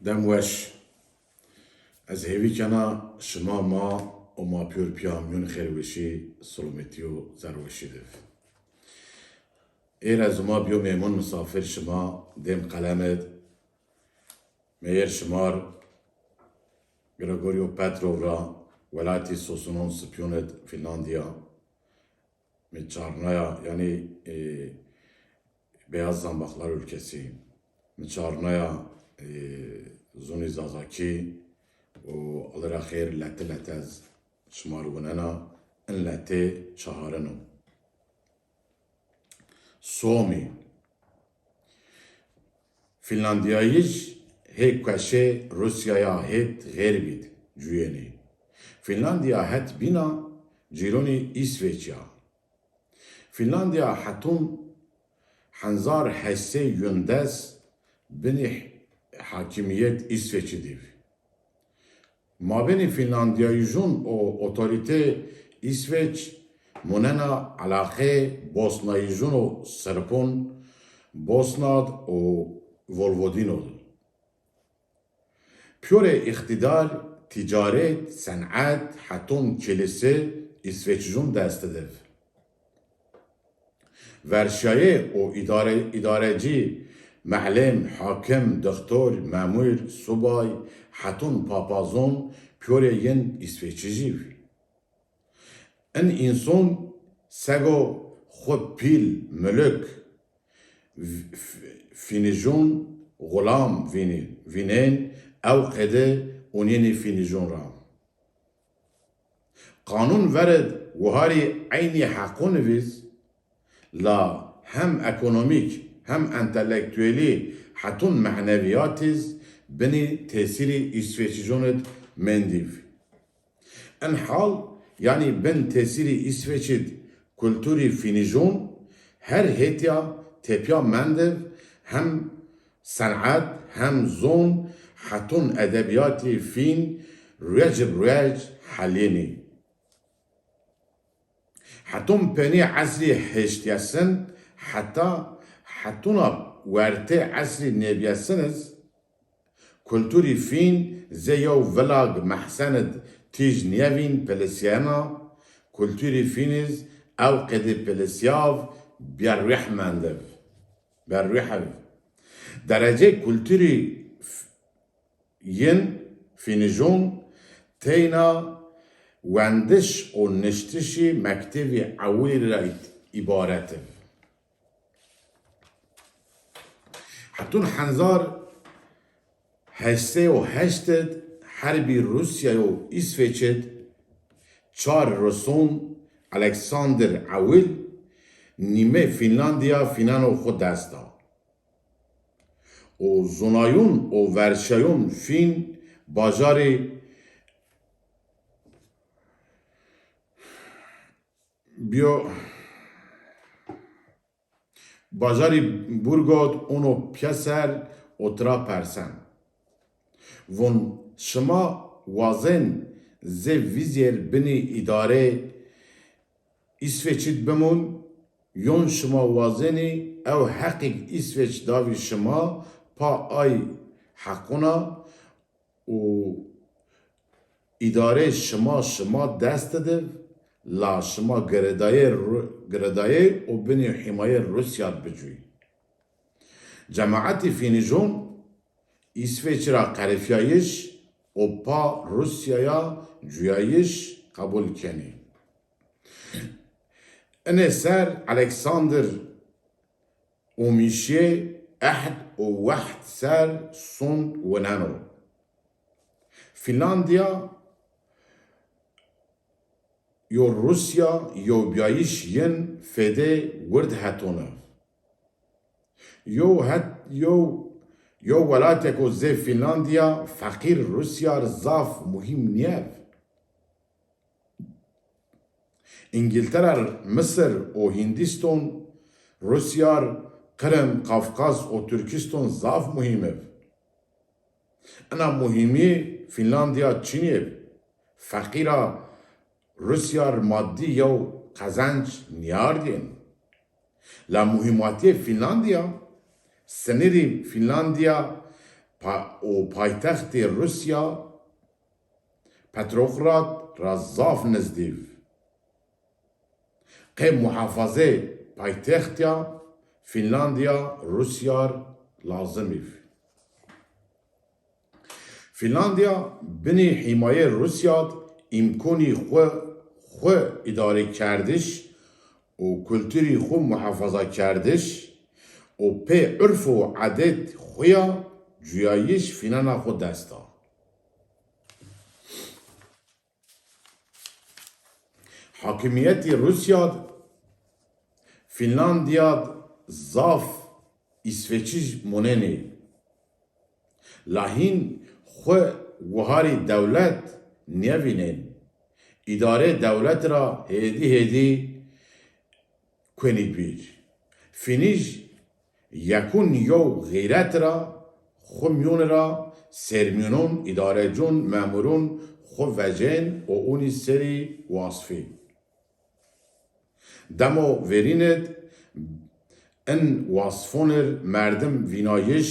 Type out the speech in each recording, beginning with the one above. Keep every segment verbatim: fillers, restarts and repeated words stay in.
Dem weş. Ez hêvî kena şima ma û ma pîyor pîya mîyon xêrweşî, silometî û zerweşî de. Êr ez û ma bîyo mêmon misafir şima dêm qelem id. Meyer şimar Gregorio Petrov ra welatî Sosunon Sipyon id Finlandiya. Mi çarnaya, yanî, e, Beyaz Zambaklar Ülkesi. Mi çarnaya, e, zonî Zazakî û Allî ra xêr leti leti ez şima ri winena, in leti çaharin o. Somî. Finlandiyayij hê kueşê Rusyaya hêt xêrbîd cuyênî. Finlandiya het bîna cîronî Îsveç ya. Finlandiya hetûn henzar heşt sey yundes binî hakîmîyet Îsveçî dîv. Mabênî Finlandiyayijûn û otorîtê Îsveç monena elaqê Bosnayijûn û Sirpûn, Bosnad û Volvodînod. Pîyorê îqtîdar, tîcaret, sen'et, hetûn kilîse Îsveçijûn dest div. Verşayê û îdare-, îdarecî, me'lem, hakim, dixtor, memur, subay, hetûn papazon pîyorê yin Îsveçijî vî. In înson sego xwu pîl, muluk, f-, f-, fînijûn, xulam vînî, vînên, ew qede onîyenî fînijûn ra. Qanûn verid wiharî eynî heqûn viz, la hem ekonomîk hem entelektuelî hetûn menevîyatîz binî tesîrî Îsveçijûn id mendîv. In hal, yanî bin tesîrî Îsveçîd kulturî fînijûn her hêtya tepya mendiv hem sen'et hem zon hetûn edebîyatî fîn ruec bi ruec helînî. Hetûn penî esrî heştyesin heta hetûna wertê esrî nêvyesin iz kulturî fîn zê yew vilag mehsen id tîj nîyevîn pilisyena, kulturî fîn iz ew qedî pilisyav berwîh mendiv. Berwîh ev. Derecê kulturî f-, yin fînijûn teyna wendiş û niştişî mektevî ewilî ra î-, îbaret iv. Hetûn henzar heşt sey û heşt id herbî Rûsya û Îsveç id çar Rusûn Alexander Ewil nîmê Fînlandîya fîneno xwu dest da. Û zonayûn û verşayûn fîn bajarî bîyo, bajarî Burgod ûno pîyeser û tira persen. Von şima wazên zê vîzyer binî îdarê Îsveçîd bimûn, yon şima wazenî ew heqîg Îsveç davî şima pa ay heqûna û îdarê şima şima dest didiv, la şima giredayê Ru-, giredayê û binî hîmayê Rûsyad bicûyî. Cemaetî fînijûn Îsveç ra qerifîyayîş û pa Rûsyaya cuyayîş qebul kenî. Inê ser Alexander Umîşê ehd û wehd ser sund wineno. Fînlandîya yo Rûsya yewbîyayîş yin fêdê wird hetûn iv. Yew het-, yew, yew welatêko zê Fînlandîya feqîr Rûsya r zaf muhîm nîyev. Îngîltera r, Misir û Hîndîston Rûsya r, Qirim, Kafkas û Tirkîston zaf muhîm iv. Ina muhîmî Fînlandîya çinî bi. Feqîra Rûsya r maddî yew qezenc nîyardîn. La muhîmatîyê Fînlandîya, sinirî Fînlandîya pa- û paytextê Rûsya Petrograd ra zaf nizdîv. Qey muhafazê paytextî ya Fînlandîya Rûsyar lazimîv. Fînlandîya binî hîmayê Rûsyad îmkonî xwu, xwu îdarekerdiş û kulturî xwu muhafazakerdiş û pê urf û edet xwu ya cuyayîş fînena xwu dest a. Hakimîyetî Rûsyad Fînlandîyad zaf îsveçij monenê. La hîn xwu wiharî dewlet nêvînên. Îdarê dewlet ra hêdî hêdî kuenî bîr. Fînij yekûn yew xîret ra xwu mîyûn ra sermîyûnûn, îdarecûn, memurûn xwu vecên û ûnî serî wasfî. Demo verîn id in wasfûn ir merdim vînayîş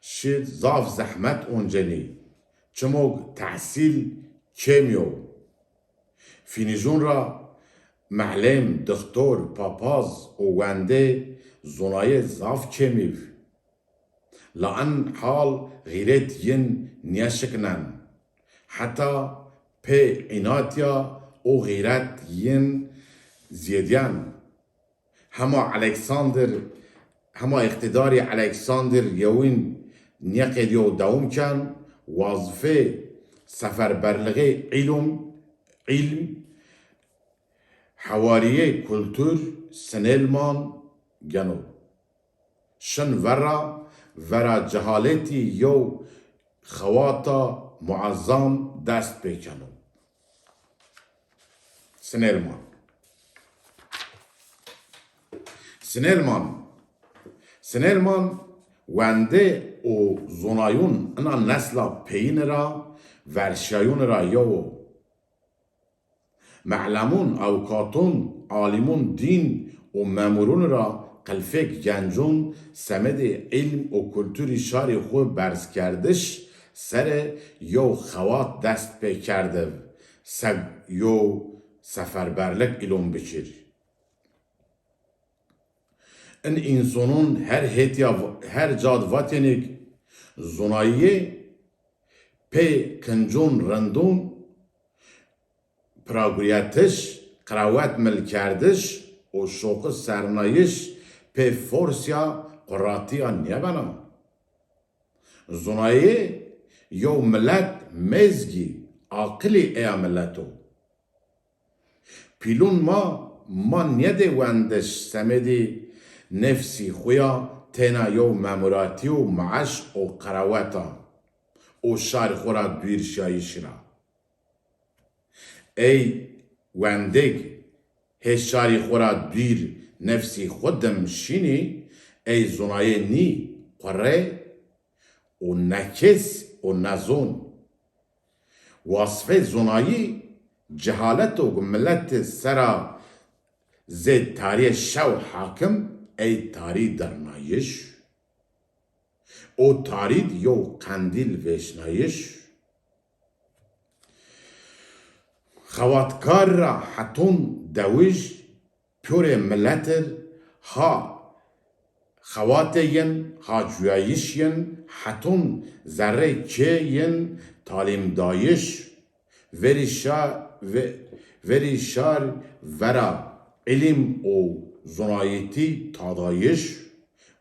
şi zaf zehmet oncenî. Çimog tehsîl kêm yo. Fînijûn ra mehlêm, dixtor, papaz û wendê zonayê zaf kêmîv. La in hal xîret yin nêşiknen. Heta pê înatya û xîret yin zîyedyen. Hema Alexander, hema îqtîdarî Alexander Yewîn nêqedîyo dewam ken, wazifê seferberlixê îlm, îlm, hewarîyê kultur, Snellman geno. Şin vera, vera cehaletî yew xewata muezzam dest pêkeno. Snellman. Snellman. Snellman wendê û zonayûn ina nesla peyîne ra verşayûne ra yew o. Melemûn, ewkatûn, alîmûn dîn û memurûn ra qilfêk gencûn semedê îlm û kulturî şarî xwu berzkerdiş sere yew xewat dest pêkerdiv, seg yew seferberlik îlon bikir. In însonûn her hêtya, her cad vatênîk zonayîyê pê kincûn rindûn, piragurîyetiş, qirewet milkerdiş û şoqi sernayîş pê forsya quratîya nêbena. Zonayê yew milet mezgî, aqilî eya milet o. Pîlûn ma, ma nêdê wendiş semedî nefsî xwu ya têna yew memuratî û maaş û qireweta û şarî xwu ra dûr şayîş ra. Ey wendêg hê şarî xwu ra dûr nefsî xwu dim şînî, ey zonayê nî qurê û nekês û nezon. Wasfê zonayî cehaleto gu milete sera zê tarîyê şew hakim ey tarî dirnayîş. O tarî di yew qendîl vêşnayîş. Xewatkar ra hetûn dewij pîyorê milet ir ha xewatê yin, ha cuyayîş yin, hetûn zerrê kê yin talîmdayîş, verî şa-, ve-, verî şar vera îlm û zonayîtî tadayîş,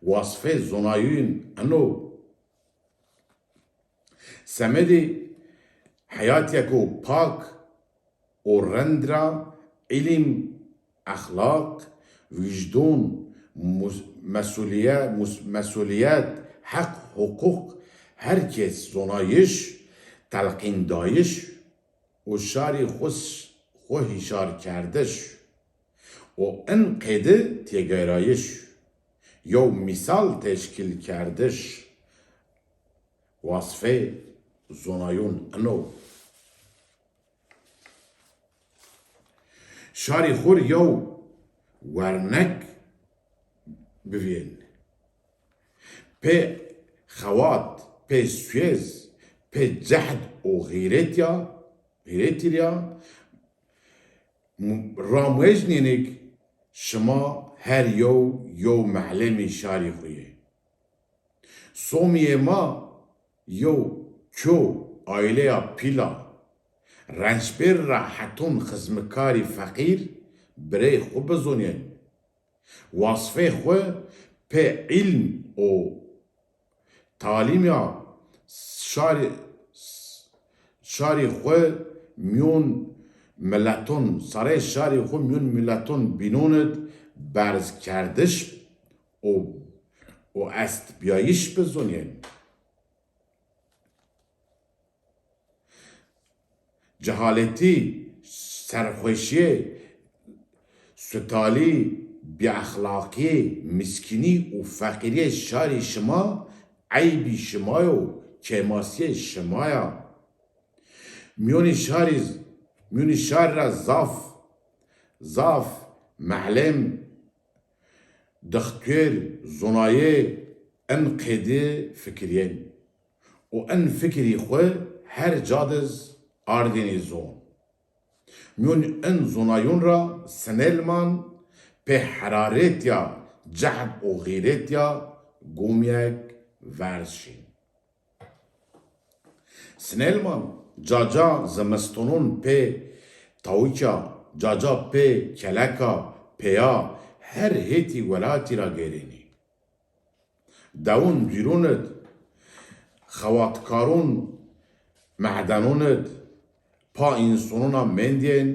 wasfê zonayîn ino. Semedê heyatêko pak û rind ra îlm, exlaq, wijdon, mus-, mesulîye-, mus-, mesulîyet, heq, huqûq, her kes zonayîş, telqîndayîş û şarî xwu s-, xwu hîşarkerdiş û in qeyde têgeyrayîş, yew mîsal teşkîlkerdiş, wasfê zonayûn ino. Şarî xwu rê yew wernek bivîyên. Pê xewat, pê suez, pê cehd û xîretî ya, xîretî ya, mu-, ramuejnênik şima her yew yew me'lemî şarî xwu yê. Somîyê ma yew kyo, aîleya pîl a. Rençbêr ra heton xizmikarî feqîr birey xwu bizonîyên. Wasfê xwu pê îlm û talîm ya şarî, şarî xwu mîyon mileton, sarê şarî xwu mîyon mileton bînon id berzkerdiş û, û estbîyayîş bizonîyên. Cehaletî, serxweşîye, sutalî, bêexlaqîye, mîskînî û feqîrîye şarî şima eybî şima yo, kêmasîye şima ya. Mîyonî şarî, mîyonî şar ra zaf, zaf me'lem, dixtûr, zonayê in qêdî fikirîyên û in fikirî xwu her ca diz ardênî zon. Mîyon in zonayon ra Snellman pê heraretî ya cehd û xîretî ya gomîyek verz şîn. Snellman ca-ca zimistonon pê tawikî ya, ca-ca pê kelek a, pêya her hêtî welatî ra gêrenî. Dewon dîron id, xewatkaron mehdenon id, pa însonon a mendên,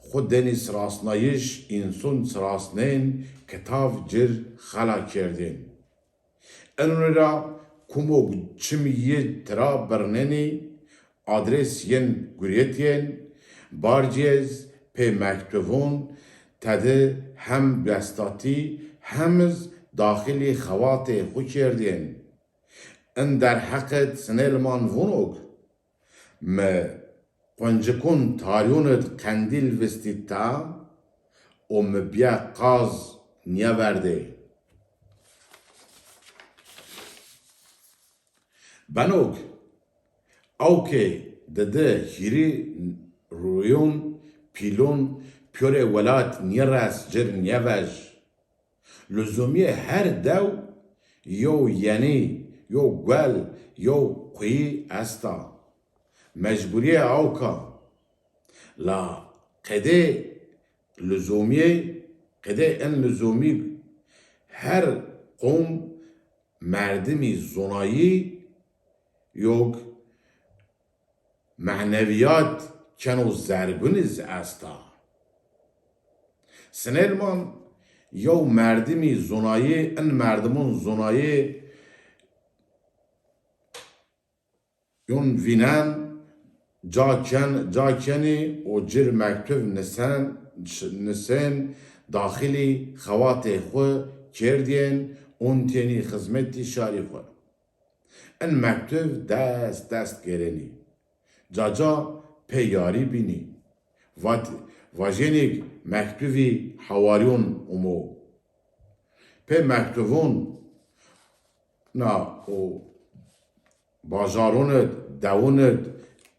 xwu denî sirasnayîş, înson sirasnên, kitav cir xela kerdên. Enûnî ra kumog çimî yi tira birnenî, adres yin gurêtîyên, barcîyez pê mektuvon tedi hem bestatî hem iz daxilî xewatê xwu kerdîyên. In derheq id Snellman vonog: Mi quncikon tarîyon id qendîl vistî ta û mi bîye qaz nîyeverdê. Benog, awkê didi hîrî rûyon pîlon pîyorê welat nîres cir nîyevej. Luzumîyê her dew yew yenî, yew guel, yew quyî esta. Mecburîyê awk a. La qedê luzumîyê, qedê in luzumî her qom merdimî zonayî yog menevîyat keno zergun iz esta. Snellman yew merdimî zonayî, in merdimon zonayî yon vînen, ca ken, ca kenî û cir mektuv nisen, nisên, daxilî xewatê xwu kerdîyên, ontênî xizmetî şarî xwu. In mektuv dest dest gêrenî. Ca-ca pê yarî bînî. Vat-, vajênîg mektuvî hewarîyon umo. Pê mektuvon na û bajaron id, dewon id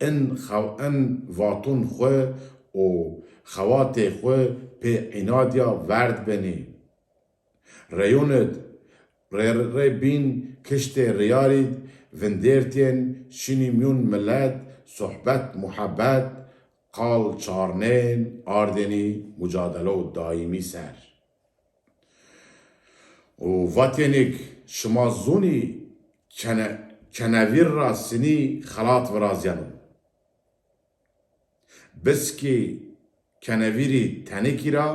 in xew-, in vaton xwu û xewatê xwu pê înadîya verd benî. Reyon id rê, rê bîn kiştê riyarî vindêrtên şinî mîyon milet, sohbet, muhebet, qal çarnên ardênî mucadelo daîmî ser. Û vatênîg şima zonî kene-, kenevîr ra sinî xelat virazyeno. Biskî kenevîrî tenikî ra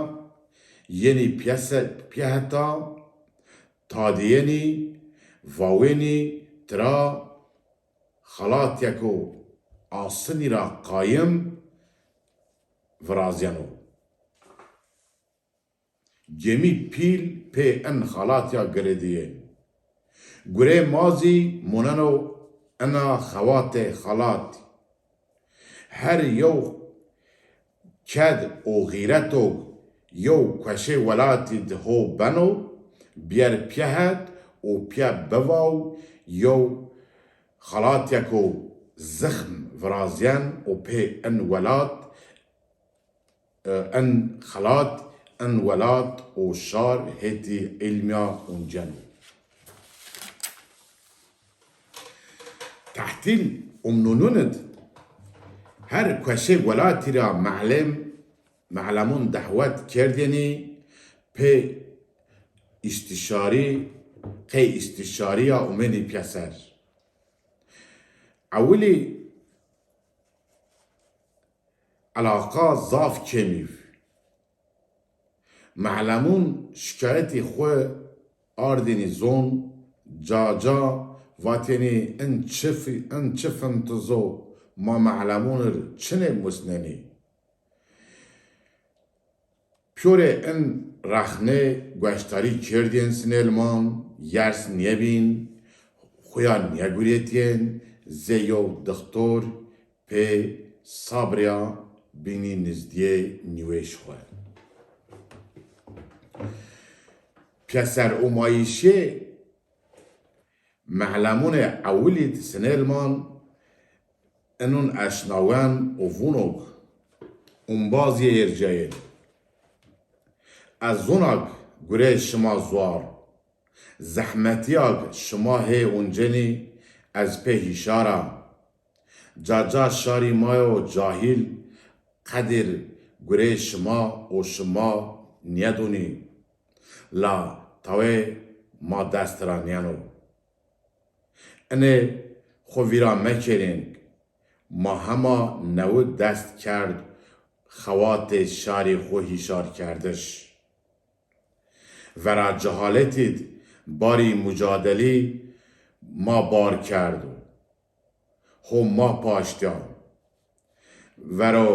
yenî pîyese-, pîyeheta, tadîyenî, vawênî tira xelatêko asinî ra qayim virazyeno. Gemî pîl pê in xalatîya giredîyên. Gurê ma zî moneno ina xewatê xalatî. Her yew ked û xîretog yew kueşê welatî di ho beno, bîyer pîyehet û pîye bivaw yew xelatyeko zixm virazyen û pê in welat, e, in xelat, in welat û şar hêtî îlmîya unceno. Tehtîl umnunun id her kueşê welatî ra me'lem, me'lemun dehwet kerdênî pê îstîşarî, qey îstîşarîya umenî pîyeser. Ewilî elaqa zaf kêmîv. Me'lemun şikayetî xwu ardênî zon, ca ca vatênî in çi fi-, in çi fintizo ma me'lemun ir çinê musnenî. Pîyorê in rexnê gueştarî kerdîyên sinêlman, yers nêbîn, xuya nêgurêtîyên, zê yew dixtor pê sabrîya bînî nizdîyê nîwêş xwu. Pîyeserumayîşê me'lemunê ewilî di sinêlman inun eşnawen û vunog, umbazîyê êrcayên. Ez zonak gureyê şima zuar, zehmetîyag şima hê uncenî ez pê hîşar a. Ca ca şarî ma yo cahîl, qedîr gureyê şima û şima nêdonî. La tawê ma dest ra nîyeno. Inê xwu vîra mekerên, ma hema newi dest kerd xewatê şarî xwu hîşarkerdiş. Vera cehaletî d barî mucadelî ma bar kerdo. Xo ma paştîya. Vero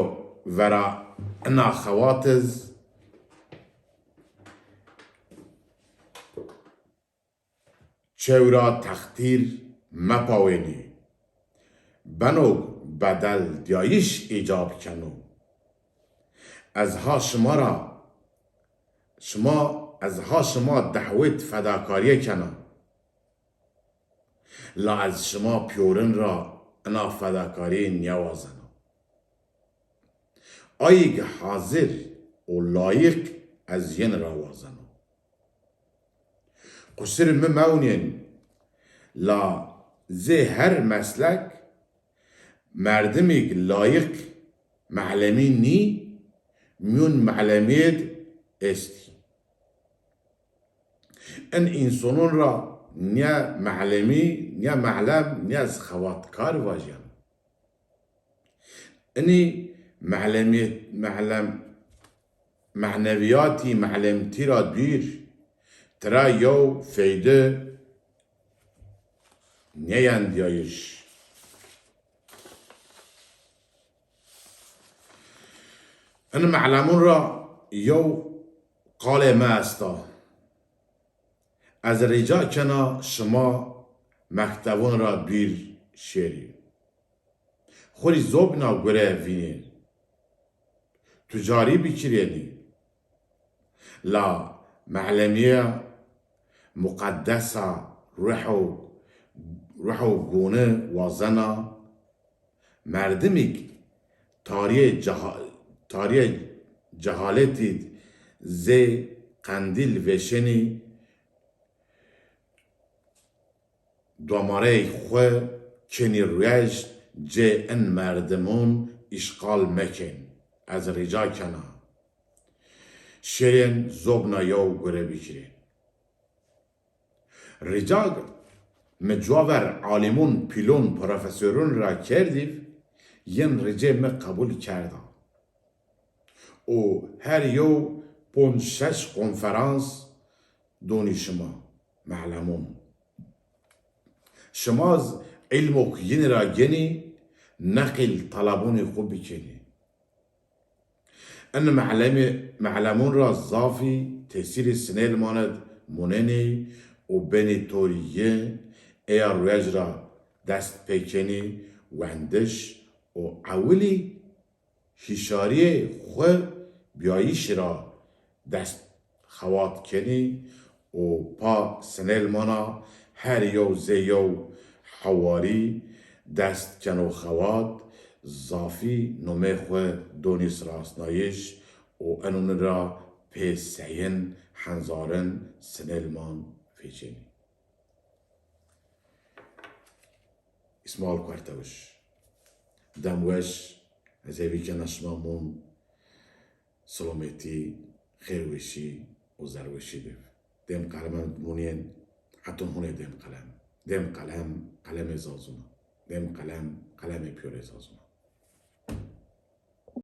vera ina xewat iz çewra textîr mepawênî. Beno bedeldîyayîş îcab keno. Ez ha şima ra, şima, ez ha şima dehwêt fedakarîye kena. La ez şima pîyorin ra ina fedakarî nîyawazena. Ayîg hazir û layîq ez yin ra wazena. Qusir mi mewnên, la zê her meslek merdimîg layîq me'lemî nî, mîyun me'lemîyêd estî. In însonon ra nîye me'lemî, nîye me'lem, nîye zi xewatkar vajîyeno. Inî me'lemîyet, me'lem, me'nevîyatî me'lemtî ra dûr, tira yew feyde nêyendîyayîş. In me'lemûn ra yew qalê mi esta. Ez rîca kena şima mektevûn ra dûr şêrî. Xwu rî zobna gure vînên. Tucarî bikirênî. La me'lemîya muqeddesa ruho, ruho gûni wazena, merdimîk tarîyê ceha-, tarîyê cehaletî zê qendîl vêşenî, domareyê xwu kenî ruej, cê in merdimûn îşxal mekên. Ez rîca kena. Şêrên zobna yew gure bikirên. Rîcag mi cuwa ver alîmûn, pîlûn, profesorûn ra kerdîv, yin ricê mi qebul kerda. Û her yew ponc şeş konferans donî şima, me'lemûn. Şima z îlmok yinî ra genî, neqîl talabûnî xwu bikenî. In me'lemî, me'lemûn ra zafî tesîrî sinêlman id monenî û benî torî yi, eya ruej ra dest pêkenî wendiş û ewilî hîşarîyê xwu bîyayîşî ra dest xewat kenî û pa sinêlmana her yew zê yew Hewarî dest keno xewat, zafî nomê xwu donî sirasnayiş û enûni ra pê seyin henzarin sinêlman fêçênî. Îsmaîl Kuertewiş. Dem weş, ez hêvî kena şima mûn silometî, xêrweşî û zerweşî bib. Dêm qeleman bimonîyên, heton hunê dêm qelem. Dêm qelem, qelemê Zazûn a. Dêm qelem, qelemê pîyorê Zazûn a.